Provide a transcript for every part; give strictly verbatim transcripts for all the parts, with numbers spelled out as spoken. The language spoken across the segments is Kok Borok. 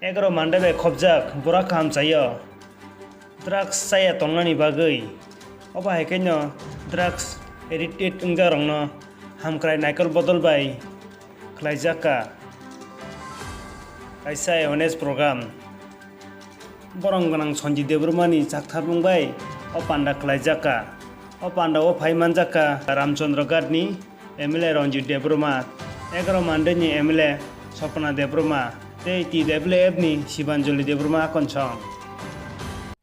Egaro mande bai khobjak bura kaham chaio. Drugs chaya tongnani bagwi. Obo hai khe no drugs addicted wngjakrokno hamkrai naikol bodol bai khlaijak kha kaisa awareness program. Borong gwnang Sanjit Debbarmani chakthapung bai o panda khlaijak kha. O panda o phai manjak kha Ramchandra Ghat ni M L A Ranjit Debbarma, Egaro Mandai ni M L A Swapna Debbarma tei T W F ni Sibanjali Debbarma Akonsong.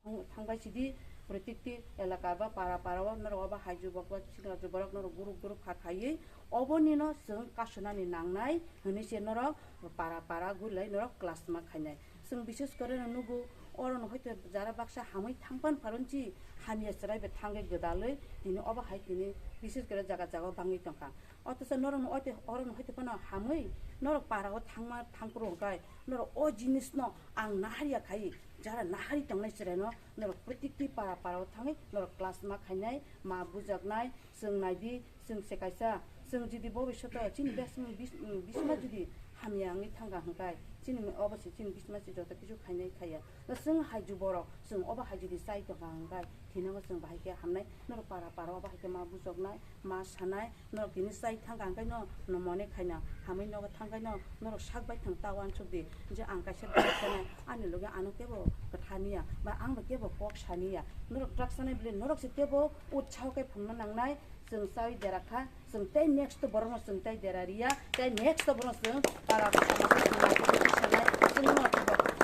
Thang-, thangbai sidi, protikti elaka ba para para o norok obo hai jubok ba sikla juborok norok group group kha khaiwi oboni no chwng kasunani nangnai hwnwi se norok para para gulai norok class ma khainai. Chwng bises kore no nugo, oro no hoite jara baksa hamwi thangpan pharon chi hamya chwrai bai thangwi gwdalwi tini obo hai tini bises kore jaga jaga o bangwi tongkha. Othocho norok no oite oro no hoite phano hamwi norok para o thangma thangkru hwnkhe norok o jinis no ang naharya khai jara nahari tongnai chwrai no norok protikti para para o thangwi norok class ma khainai ma bujaknai. Chwng naidi, chwng se kaisa, chwng jodi bobishoto chini bes-, bis-, bisma jodi hamya wngwi thangkha hwnkhe, chini obo se chini bisma se joto kisu khainai khaiya. No chwng hai juborok, chwng obo hai jodi chai tongkha hwnkhe, thinango chwng bahai khe hamnai, norok para para obo hai khe ma bujoknai, ma sanai, norok tini chai thangkha hwnkhe no, no mone khaina, hamwi nogo thangkhe no, norok sak bai thang ta uansuk di, je ang kaisa drugs sanai, ani loge ano kebo kwtha niya, ba ang bo kebo kok saniya, norok drugs sanai bwle norok se kebo utsaho khe phungna nangnai, chwng chawi dera kha, chwng tei next borokno chwng tei dera riya, tei next borokno chwng para samajno chwng naitugwi sanai, chwngno,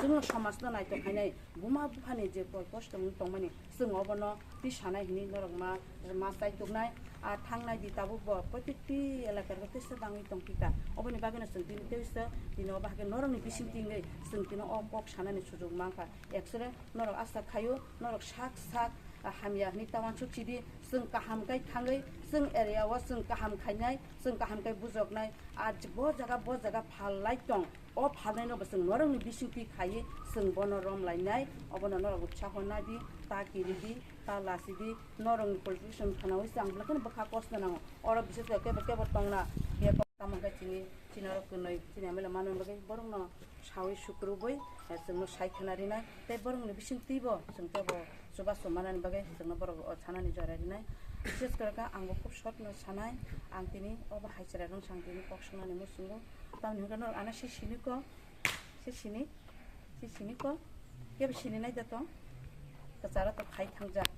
chwngno samajno naitok khainai, buma buphani je koi kosto wng tongmani, chwng obono twi sanai hinwi norok ma, ma chai tuknai, a thangnai di tabuk bo protikti elakar o teisa bangwi tongphika, oboni bagwino chwng tini teisa tini obo hakhe norokni bising tingwi chwng tini o kok sanani sujuk mankha, eksere norok asa khaio, norok sak sak, a, hamya hinwi ta uansuk chidi, chwng kaham khe thangwi, chwng area o chwng kaham khainai, chwng kaham khe bujoknai, a, bo jaga, bo jaga phal lai tong, o phalnai no bo chwng norokni bisingtwi khaiwi chwng bono rom lainai, obono norok utsaho nadi, ta kiridi, ta lasidi, norokni politician khwnawi chwng ang belai kheno bwkha kosto nango, oro bises khe kebo kebo tongna, biyako tamo khe chini, chini oro kwnwi, chini M L A manwi bagwi borokno sawi sukrubwi, eh, chwngno sai khwna rinai, tei borokni bisingtwibo chwng teibo chubachu manani bagwi chwngno borok o sanani jora rinai. Bises khe ang bo khub short no sanai, ang tini obo hai chwrairokno ang tini kok swngnani muchungo. Tamoni hwnkhe norok ano se sini kok, se sini, se sini kok, kebo sini nai da tong, kwcharo to khai thangjak.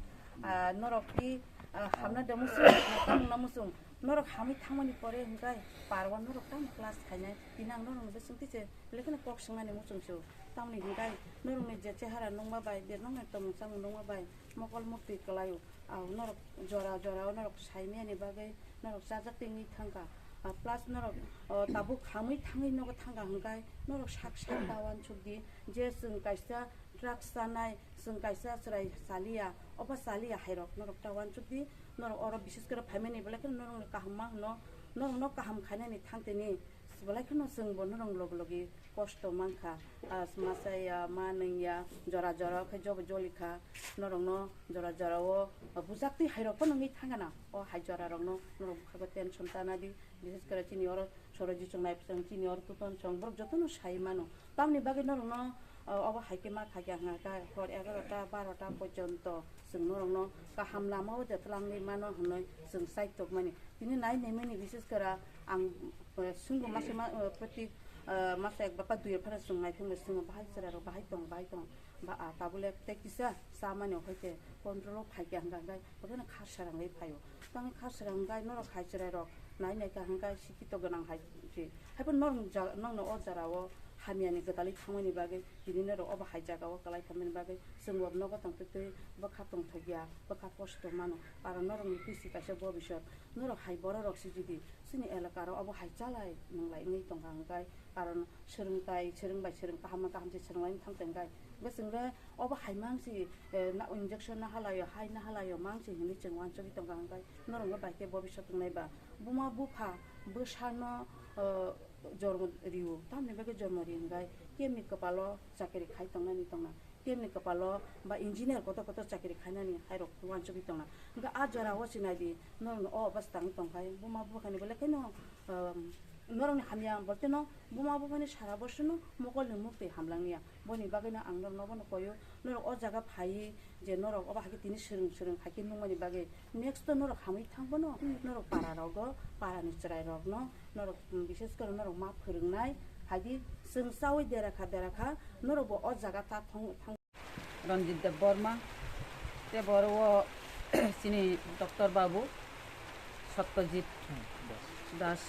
Ah, norok ki, ah, hamna de muchung, tamo na muchung, norok hamwi thangmani pore hwnkhe parwa norok tamo class khainai, tini ang norokno bisingtwi se Belai kheno kok swngnani muchung se o. Tamoni hwnkhe norokni je chehara nukma bai, je nokni tongmung chamung nukma bai mokol muktwi kwlaio. Ang norok jora jora o norok saimani bagwi norok chajak twi wngwi thangkha. Ah, plus norok, oh, tabuk hamwi thangwi nogo thangkha hwnkhe norok sak sak ta uansuk di je chwng kaisa drugs chanai, chwng kaisa chwrai chaliya, obo chaliya hairok norok ta uansuk di. Norok oro bises khe phaimani belai kheno norokni kaham ma hwno, norokno kaham khainani thang tini. Belai kheno chwngbo norok logi logi kosto mankha. Ah, ma chaya, ma nungya, jora jora khe jobo jolikha. Norokno jora jora o bujaktwi hairok phano wngwi thangana. O hai jora rokno norok bwkhago tension ta nadi. Bises kore chini oro soroji chwng nai phuchang chini oro tuton chwng borok jotono sai mano. Tamoni bagwi norokno, ah, obo hai khe ma kha khe hwnka khe hor egarota barota porjonto chwng norokno kaham lama o je twlangwi mano hwnwi chwng chai tokmani. Tini nai naimani bises kora ang, eh, sungo masa ma, eh, proti, eh, masa ek bapa dui phano chwng nai phimle sungo bahai chwrai rok bahai tong bahai tong ba, ah, tabule tei kisa chamani hoi khe control o phai khe hwnka hwnkhe bokheno kha sera wngwi phaio. Tamo kha sera wngkhe norok hai chwrai rok nai nai kha hwnkhe sikito gwnang hai se. Haiphano norok ja-, nokno o jora o hamya ni gwdalwi thangmani bagwi tini norok obo hai jaga o kwlai tongmani bagwi chwng bo nogo tongtwi twi bwkha tongthok ya, bwkha kosto mano. Karon norokni twi si kaisa bobisot. Norok hai borok rok si jodi chini elaka ro obo hai chalai nwnglai wngwi tongkha hwnkhe, karon swrwng tai, swrwng bai swrwng, kaham bai kaham se swrwng lai thang tong khe, hwnkhe chwng le obo hai mang si, eh, na injection na halaio, hai na halaio mang si hinwi chwng uansugwi tongkha hwnkhe, norok no bai khe bobisot wngnai ba, buma bupha, bwsa no, eh, jormo rio, tamni bagwi jormo ri hwnkhe, kemni kwpalo chakri khai tongnani tongna. Kemni kwpalo ba engineer kotor kotor chakri khainani hairok uansugwi tongna. Hwnkhe a jora o se naidi, norokno o obostha wng tongkhai, buma buphani belai kheno, um, Norokni hamya ang bortino buma buphani sara borsino mokolni muktwi hamlangya. Boni bagwino ang norokno bono koyo, norok o jaga phaiwi je norok obo haikhe tini swrwng swrwng haikhe nukmani bagwi next to norok hamwi thangbono norok para rogo, parani chwrai rokno norok, mm, bishes kore norok ma phwrwngnai, haidi chwng chawi derakha derakha norokbo o jaga ta thang thang. Ranjit Debbarma, tei boro o chini doctor babu Satyajit Das,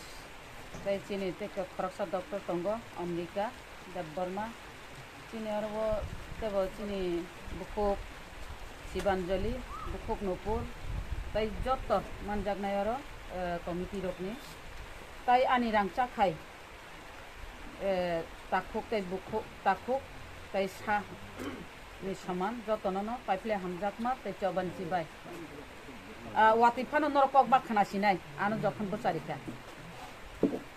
tei chini tei khoroksa doctor tongo Amrika Debbarma, chini oro o tei bo chini bukhuk Sibanjali, bukhuk Nupur, tei joto manjaknai oro, eh, committee rokni, tei ani rangchak hai, eh, takhuk tei bukhuk, takhuk tei sa ni soman jotono no paiphle hamjakma tei choban chibai. Ah, watwi phano norok kok ba khna sinai, ano jokhon bwchari kha.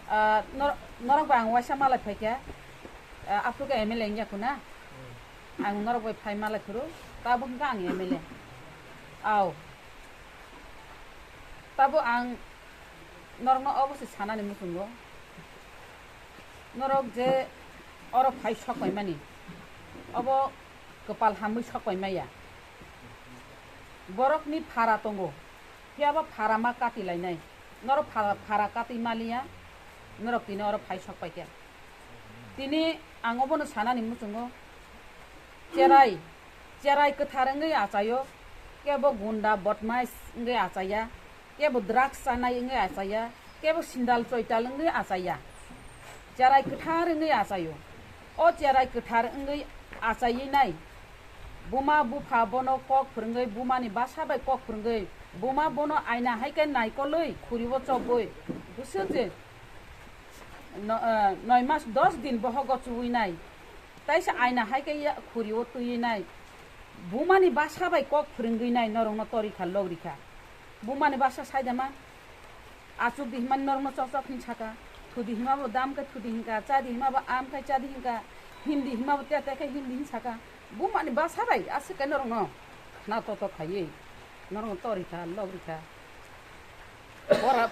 Ah, nor-, norok bai ang waisa malai phaikha, ah, aphuru khe M L A wngya khuna. Ang norok bai phai malai phuru, tabuk hwnkha ang M L A. Au. Tabuk ang norokno obo se sanani muchungo. Norok je oro phai sok paimani, obo kwpal hamwi sok paimaya. Borokni phara tongo, phiyaba phara ma kati lainai. Norok phara, phara kati maliya, norok tini oro phai sok paikha. Tini ang obono sanani muchungo, cherai, cherai kwthar wngwi achaio, kebo gunda bodmais wngwi achaiya, kebo drugs chanai wngwi achaiya, kebo sindal choital wngwi achaiya. Cherai kwthar wngwi achaio. O cherai kwthar wngwi achaiwi nai. Buma bupha bono kok phwrwngwi, bumani basa bai kok phwrwngwi, buma bono aina hai khe naikolwi khuribo chobwi, bwswk je no-, eh, noi mas dos din bohogo chuwi nai. Taisa aina hai khe ya khuribo twiwi nai. Bumani basa bai kok phwrwngwi nai norokno tori kha, logri kha. Bumani basa sai da ma? Achuk di himani norokno chok chok hin saka. Thudi hima bo dam khe thudi hinka, cha di hima bo am khe cha di hinka, him di hima bo te te khe him di hin saka. Bumani basa bai aswk khe norokno khna to to khaiwi norokno tori kha, logri kha. Pora,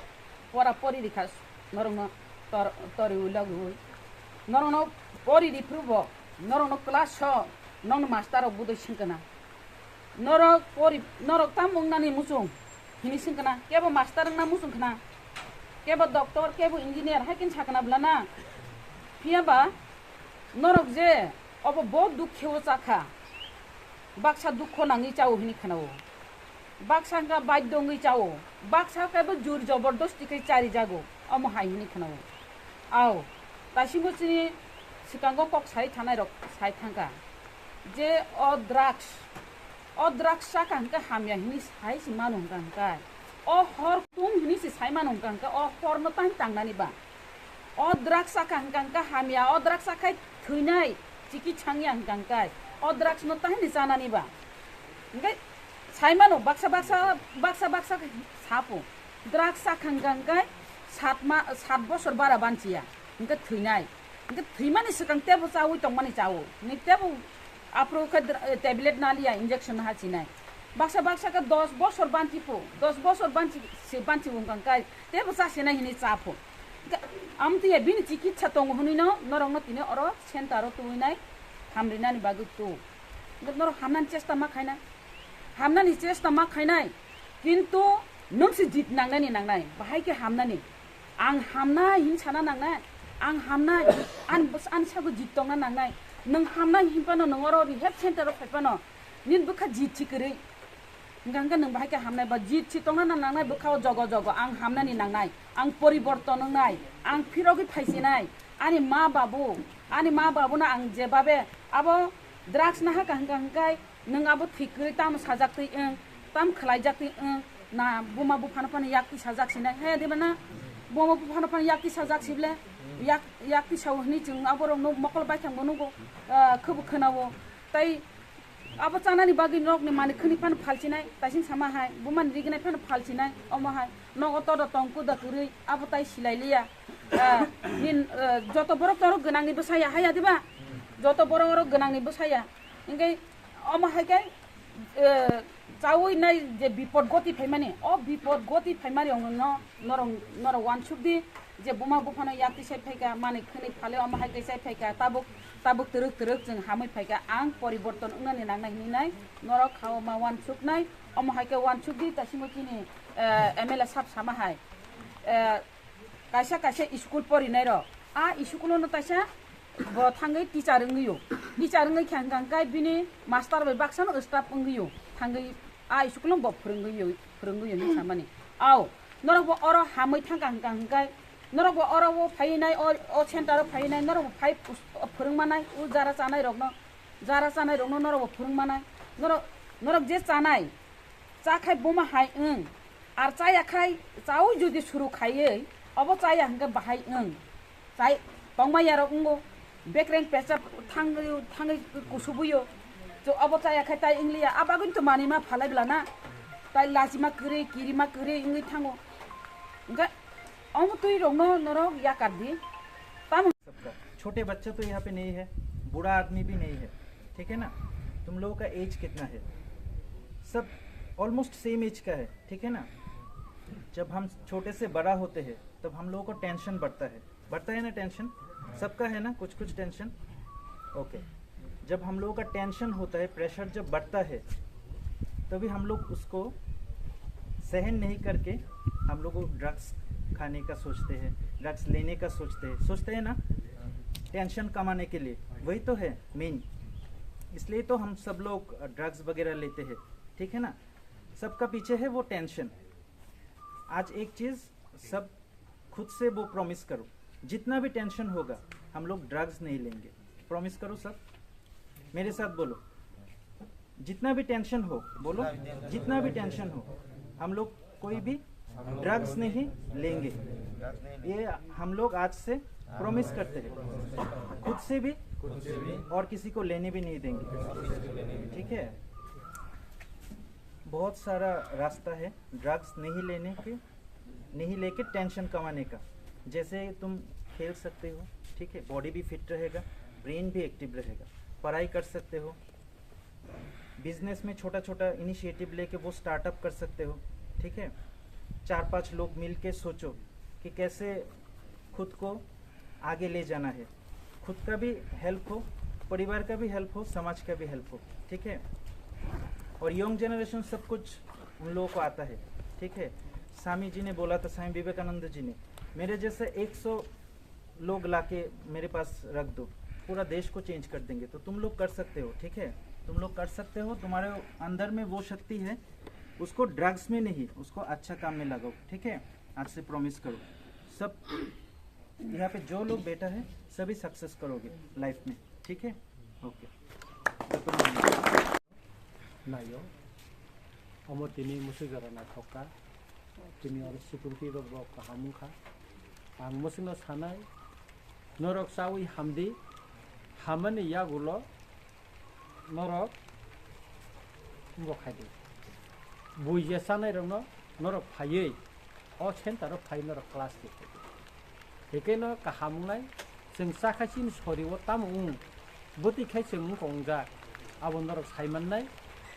pora pori ri kha norokno tor-, tori wi logri wi. Norokno pori ri phuru bo norokno class o nokni master rok budui sing kana. Norok pori, norok tamo wngnani muchung hini sing kana, kebo master wngna muchung khna, kebo doctor, kebo engineer hai khe sakna bwlana. Phiya ba norok je obo bo dukhe o chakha, baksa dukho nangwi chao hini khnao, baksa wngkha baidyo wngwi chao, baksa kebo jur jobordosti khe charijago, omo hai hini khnao. Ao, taisingo chini swkango kok sai thanai rok sai thangkha je o drugs, o drugs chakha hwnkhe hamya hini sai se mano hwnkha hwnkhe, o hor tum hini se sai mano hwnkha hwnkhe, o horno tang tangnani ba. O drugs chakha hwnkha hwnkhe hamya, o drugs chakhai thwinai, chikitsa wngya hwnkha hwnkhe, o drugs no tang ni chanani ba. Hwnkhe sai mano baksa baksa, baksa baksa khe sapo. Drugs chakha hwnkha hwnkhe sat ma, sat bosor bara banchiya, hwnkhe thwinai. Hwnkhe thwimani swkang tebo chawi tongmani chao. Ni tebo aphuru khe dr-, tablet naliya, injection hachinai. Baksa baksa khe dos bosor banchi pho, dos bosor banchi se banchi wngkang kai tebo chasenai hinwi cha pho. Hwnkhe amtwi ya bini chikitsa tongo hwnwi no norokno tini oro center o tubui nai hamrinani bagwi tu. Hwnkhe norok hamnani chesta ma khainai. Hamnani chesta ma khainai, kintu nwng se jit nangnani nangnai, bahai khe hamnani. Ang hamnai hin sana nangnai, ang hamnai, an, ani sago jit tongna nangnai. Nwng hamnai hin phano nwng oro rehab center o phai phano nini bwkha jit si kwrwi. Hwnkha hwnkhe nwng bahai khe hamnai ba jit si tongna nangnai bwkha o jogo jogo ang hamnani nangnai, ang poriborton wngnai, ang phirogwi phaisinai. Ani ma babu, ani ma babuno ang jebabe abo drugs nahaka hwnkha hwnkhe nwng abo thik kwrwi tamo sajak twi wng, tamo khwlaijak twi wng, na buma buphano phano yak twi sajak sinai, he diba na? Buma buphano phano yak twi sajak sibole, yak, yak twi sao hwnwi chwng aborokno mokol baithang bo nugo, ah, khwbo khwnao. Tai abo chanani bagwi nokni manwi khwni phano phalchinai, taising sama hai, bumani riginai phano phalchinai, omo hai nogo todo tong kuda kwrwi, abo tai silai liya. Ah, nin, ah, joto borok toro gwnangni bwsaya haya diba? Joto borok oro gwnangni bwsaya. Hingke omo hai khe, eh, chawi nai je bipod goti phaimani, o bipod goti phaimani ongno norok, norok wansuk di, Je buma buphano yakti sai phaikha, manwi khwnwi phalwi omo hai khe sai phaikha, tabuk, tabuk twrwk twrwk chwng hamwi phaikha, ang poriborton wngnani nangnai hinwi nai, norok khao ma uansuknai, omo hai khe uansukdi, taisingo chini, eh, M L A sab sama hai. Eh, kaisa kaisa school porinai rok, a school-o no taisa bo thangwi teacher wngwi o, teacher wngwi kha hwnkha hwnkhe bini master bai baksa no staff wngwi o, thangwi a school-o bo phwrwngwi o, phwrwngwi o hinwi samani. Au, norok bo oro hamwi thangkha hwnkha hwnkhe, norok bo oro o phaiwi nai, o, o center o phaiwi nai, norok bo phai us-, phwrwng manai, o jara chanai rokno, jara chanai rokno norok bo phwrwng manai, norok, norok je chanai, cha khai buma hai wng, ar chaya khai, chaui jodi suru khaiwi, obo chaya hwnkhe bahai wng, chai tongma yarok wngo, bekreng pesa thangwi, thangwi kusubuyo, to obo chaya khai tai wngliya, a bagwino to manwi ma phalai bla na, tai lachima kwrwi, kirima kwrwi wngwi thango, hwnkhe omo twi rokno norok yakar di, tamo. सबका। छोटे बच्चा तो यहाँ पे नहीं है, बूढ़ा आदमी भी नहीं है, ठीक है ना? तुम लोगों का एज कितना है? सब ऑलमोस्ट सेम एज का है, ठीक है ना? जब हम छोटे से बड़ा होते हैं, तब हम लोगों को टेंशन बढ़ता है, बढ़ता है ना टेंशन? सबका है ना कुछ कुछ टेंशन? ओके। जब हम लोगों का टेंशन होता है, प्रेशर जब बढ़ता है, तभी हम लोग उसको सहन नहीं करके हम लोग वो ड्रग्स खाने का सोचते हैं, ड्रग्स लेने का सोचते हैं, सोचते हैं ना, टेंशन कमाने के लिए। वही तो है मेन, इसलिए तो हम सब लोग ड्रग्स वगैरह लेते हैं, ठीक है ना? सबका पीछे है वो टेंशन। आज एक चीज़, सब खुद से वो प्रॉमिस करो, जितना भी टेंशन होगा हम लोग ड्रग्स नहीं लेंगे। प्रॉमिस करो सब, मेरे साथ बोलो, जितना भी टेंशन हो, बोलो, जितना भी टेंशन हो, हम लोग कोई भी ड्रग्स नहीं लेंगे। ये हम लोग आज से प्रॉमिस करते हैं, खुद से भी और किसी को लेने भी नहीं देंगे, ठीक है? बहुत सारा रास्ता है ड्रग्स नहीं लेने के, नहीं लेके टेंशन कमाने का। जैसे तुम खेल सकते हो, ठीक है, बॉडी भी फिट रहेगा, ब्रेन भी एक्टिव रहेगा, पढ़ाई कर सकते हो, बिजनेस में छोटा छोटा इनिशिएटिव लेके वो स्टार्टअप कर सकते हो, ठीक है। चार पांच लोग मिलके सोचो कि कैसे खुद को आगे ले जाना है, खुद का भी हेल्प हो, परिवार का भी हेल्प हो, समाज का भी हेल्प हो, ठीक है। और यंग जनरेशन सब कुछ उन लोगों को आता है, ठीक है। स्वामी जी ने बोला था, स्वामी विवेकानंद जी ने, मेरे जैसे एक सौ लोग लाके मेरे पास रख दो, पूरा देश को चेंज कर देंगे। तो तुम लोग कर सकते हो, ठीक है, तुम लोग कर सकते हो। तुम्हारे अंदर में वो शक्ति है, उसको ड्रग्स में नहीं, उसको अच्छा काम में लगाओ, ठीक है। आज से प्रॉमिस करो, सब यहाँ पे जो लोग बैठा है, सभी सक्सेस करोगे लाइफ में, ठीक है। Okay. Naio, omo tini mwsui jora naithok kha. Tini oro security rok bo kaham wngkha. Ang mwswkno sanai, norok chaui hamdi, hamani yagulo norok bo khaidi. Bui je chanai rokno norok phaiwi o center o phai norok class di. Hikeno kaham wngnai, chwng chakha chini sori o tamo wng, bwtwi khai chwng wngkha wngjak, abo norok sai mannai.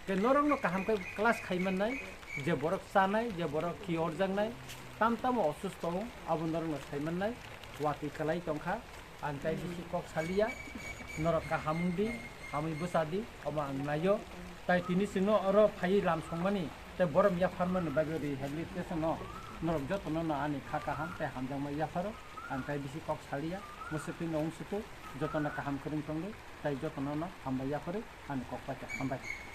Tei norokno kaham khe class khai mannai, je borok chanai, je borok khi orjaknai, tam tamo osusto wng, abo norokno sai mannai. Watwi kwlai tongkha, ang tai bisi kok saliya, norok kaham wngdi, hamwi bwchadi, omo ang naio. Tai tini chwngno oro phaiwi lam songmani, tei borom yapharmani bagwi rehabilitation no norok jotono no ani kha kaham tei hamjakma yapharo. Ang tai bisi kok saliya, mwswktwi no wngsuku, jotono kaham kwrwng tongdi, tai jotono no hambai yapharwi ani kok pai kha, hambai.